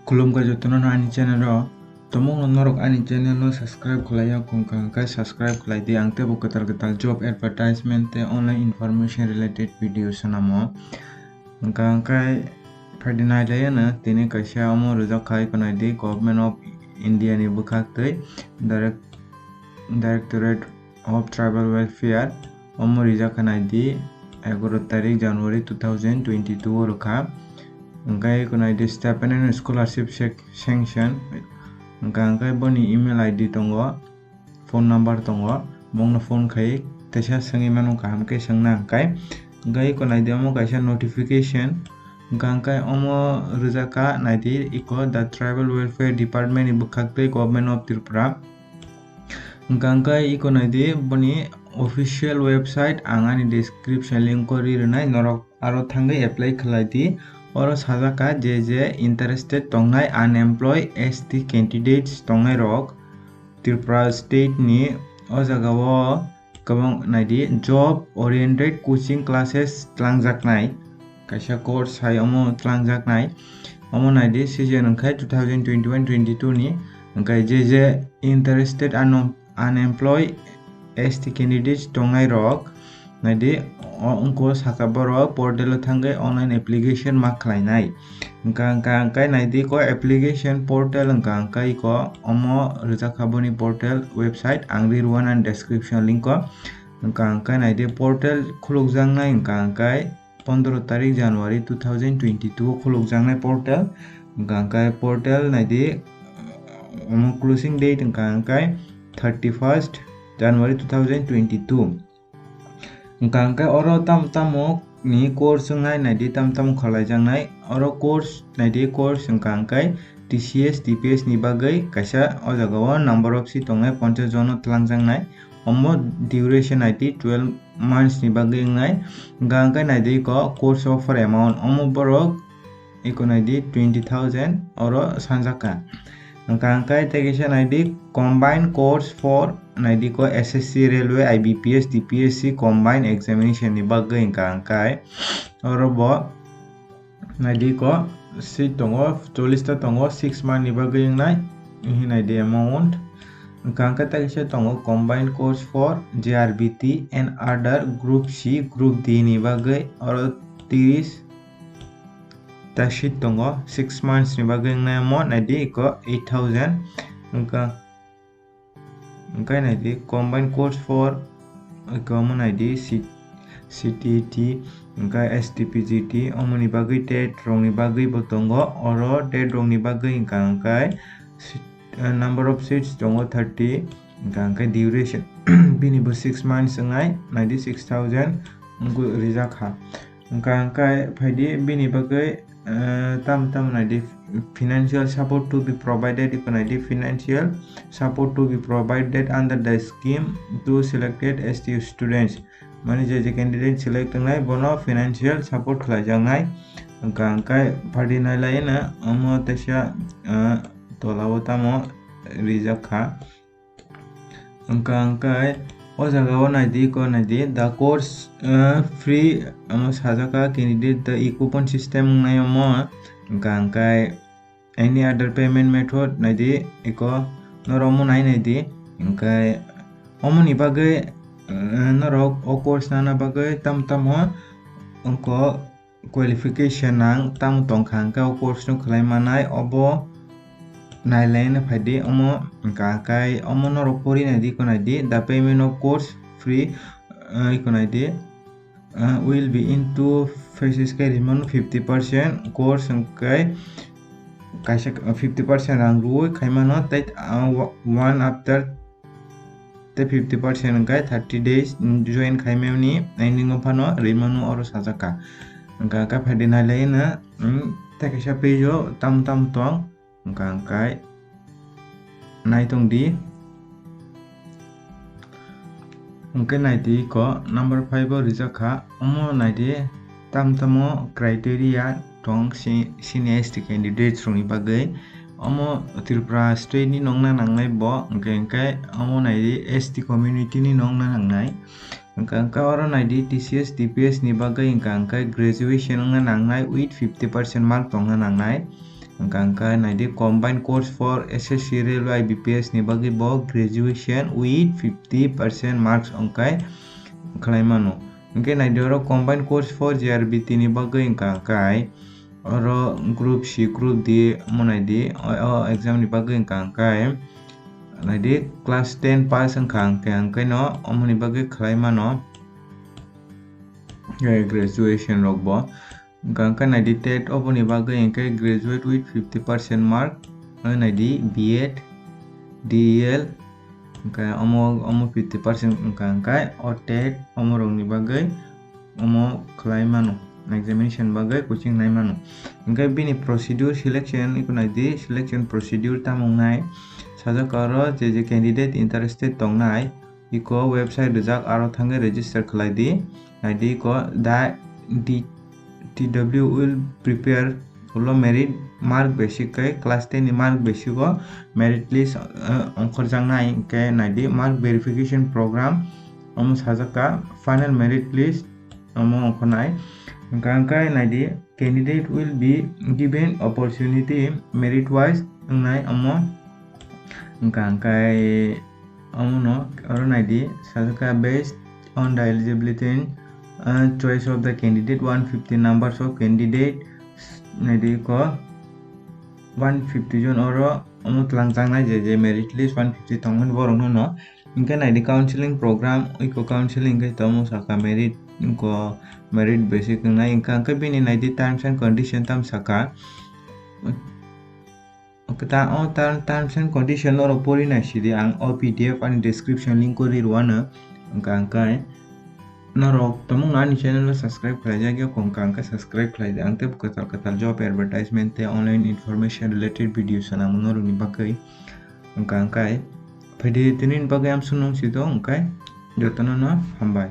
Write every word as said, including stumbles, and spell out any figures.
Khulumkha jotono ani channel o. Tomungno norok ani channel no subscribe khlai ya, kung kaham khe subscribe khlai di. Ang teibo kwtal kwtal job advertisement tei online information related video swnamo. Hwnkha hwnkhe phaidi nai lai ano tini kaisa omo rijak khai khwnai di Government of India ni bwkhak tei direct, Directorate of Tribal Welfare. Omo rijak kha nai di egaroh tarik January two thousand twenty-two o rwkha. Hwnkhe eko nai di stipend and scholarship sec-, sanction. Hwnkha hwnkhe boni email I D tongo, phone number tongo, bongno phone khai teisa swngwi mano kaham khe swngna hwnkhe. Hwnkhe eko nai di omo kaisa notification. Hwnkha hwnkhe omo rijak kha nai di eko the Tribal Welfare Department ni bwkhak tei Government of Tripura. Hwnkha hwnkhe eko nai di boni official website ang ani description link o ri rwnai, norok aro thangwi apply khlai di. Oro sajak kha je je interested tongnai unemployed S T candidates tongnai rok Tripura state ni o jaga o kwbang nai di job oriented coaching classes twlangjaknai. Kaisa course hai omo twlangjaknai. Omo nai di season hwnkhe two thousand twenty-one twenty-two ni. Hwnkhe je je interested ano-, unemployed S T candidates tongnai rok nai di, o wngkha saka borok portal o thangwi online application ma khlainai. Hwnkha hwnkha hwnkhe nai di ko application portal hwnkha hwnkhe ko omo rijak kha boni portal website ang ri rw nani description link o. Hwnkha hwnkhe nai di portal khulukjaknai hwnkha hwnkhe pondro tarik January two thousand twenty-two o khulukjaknai portal. Hwnkha hwnkhe portal nai di, omo closing date hwnkha hwnkhe thirty-first January two thousand twenty-two. Hwnkha hwnkhe oro tamo tamo ni course wngnai nai di, tamo tamo khlaijaknai. Oro course nai di, course hwnkha hwnkhe T C S, T P S ni bagwi kaisa o jaga o number of seat tongnai ponchash jon no twlangjaknai. Omo duration nai di twelve months ni bagwi wngnai. Hwnkha hwnkhe nai di ko course offer amount, omo borok eko nai di twenty thousand oro sanjak kha. Hwnkha hwnkhe tei kisa nai di combined course for nai di ko S S C, railway, I B P S, D P S C combined examination ni bagwi hwnkha hwnkhe oro bo nai di ko seat tongo, chollish ta tongo, six month ni bagwi wngnai hinwi nai di amount. Hwnkha hwnkhe tei kisa tongo combined course for J R B T and other group C, group D ni bagwi oro tris ta seat tongo, six months ni bagwi wngnai omo nai di eko eight thousand. Hwnkha hwnkhe nai di combined course for eko omo nai di C-, C T E T, hwnkhe S T P G T, omo ni bagwi tet rok ni bagwi bo tongo, oro tet rok ni bagwi hwnkha hwnkhe si-, eh, number of seats tongo thirty, hwnkha hwnkhe duration bini bo six months wngnai, nai di six thousand wngwi rijak kha. Hwnkha hwnkhe phai di bini bagwi, eh, tamo tamo nai di financial support to be provided, eko nai di financial support to be provided under the scheme to selected S T students. Mani je je candidate select wngnai bono financial support khlaijaknai. Hwnkha hwnkhe phaidi nai lai no omo teisa, eh, tola o tamo rijak kha. Hwnkha hwnkhe o jaga o nai di, ko nai di, the course, eh, free, omo sajak kha candidate the e-coupon system wngnai omo. Hwnkha hwnkhe any other payment method nai di, eko norok omo nai nai di. Hwnkhe omo ni bagwi, eh, norok o course nana bagwi tamo tamo wngkha qualification nang tamo tongkha hwnkhe o course no khlai manai, obo nai lai no phai di. Omo hwnkha hwnkhe omo norok pori nai di, eko nai di, the payment of course free, eh, eko nai di, eh, will be in two phases khe rimano fifty percent course hwnkhe kaisa fifty percent rang rwui khaimano tei, ah, one after tei fifty percent hwnkhe thirty days join khaimani ending o phano rimano oro sajak kha. Hwnkha hwnkhe phaidi nai lai no, mm, tei kaisa page o tamo tamo tong, hwnkha hwnkhe nai tong di. Hwnkhe nai di ko number five o rijak kha, omo nai di tamo tamo criteria tong si-, senior S T candidates rokni bagwi. Omo Tripura state ni nongna nangnai bo, hwnkhe hwnkhe omo nai di S T community ni nongna nangnai. Hwnkha hwnkhe oro nai di T C S, T P S ni bagwi hwnkha hwnkhe graduation wngna nangnai with fifty percent mark tongna nangnai. Hwnkha hwnkhe naidi combined course for S S C, railway, I B P S ni bagwi bo graduation with fifty percent marks hwnkhe khlai mano. Hwnkhe naidi oro combined course for G R B T ni bagwi hwnkha hwnkhe oro group C, group D omo naidi o, o exam ni bagwi hwnkha hwnkhe naidi class ten pass wngkha hwnkhe hwnkhe no omoni bagwi khlai mano, eh, graduation rok bo. Hwnkha hwnkhe naidi TET oboni bagwi hwnkhe graduate with fifty percent mark, eh, naidi B Ed, D E L, hwnkhe omo, omo fifty percent wngkha hwnkhe o TET omo rokni bagwi omo khlai mano, examination bagwi coaching nai mano. Hwnkhe bini procedure selection, iko naidi selection procedure tamo wngnai. Sajak oro je je candidate interested tongnai, iko website rijak, aro thangwi register khlai di. Naidi iko the D-, T W will prepare ulo merit mark basic khe class ten ni mark basic o merit list, eh, ongkhorjaknai, hwnkhe naidi mark verification program omo sajak kha final merit list omo ongkhornai. Hwnkha hwnkhe naidi candidate will be given opportunity merit wise wngnai omo. Hwnkha hwnkhe omono oro naidi sajak kha based on the eligibility and, uh, choice of the candidate, one fifty numbers of candidate naidi ko one fifty jon oro omo twlangjaknai je je merit list one fifty tongmani borokno no. Hwnkhe naidi counseling program, iko counseling khe tamo saka merit, iko merit basic wngnai, hwnkha hwnkhe bini naidi terms and condition tamo saka. Hwnkhe ta o ter-, terms and condition norok pori nai sidi, ang o P D F ani description link o ri rwano. Hwnkha hwnkhe norok tamo ani channel o subscribe khlaijak ya, hwnkha hwnkhe subscribe khlai di, ang tei kwtal kwtal job advertisement tei online information related video swnamo norokni bagwi. Hwnkha hwnkhe phaidi tini bagwi amsung nung si do, hwnkhe jotono no hambai.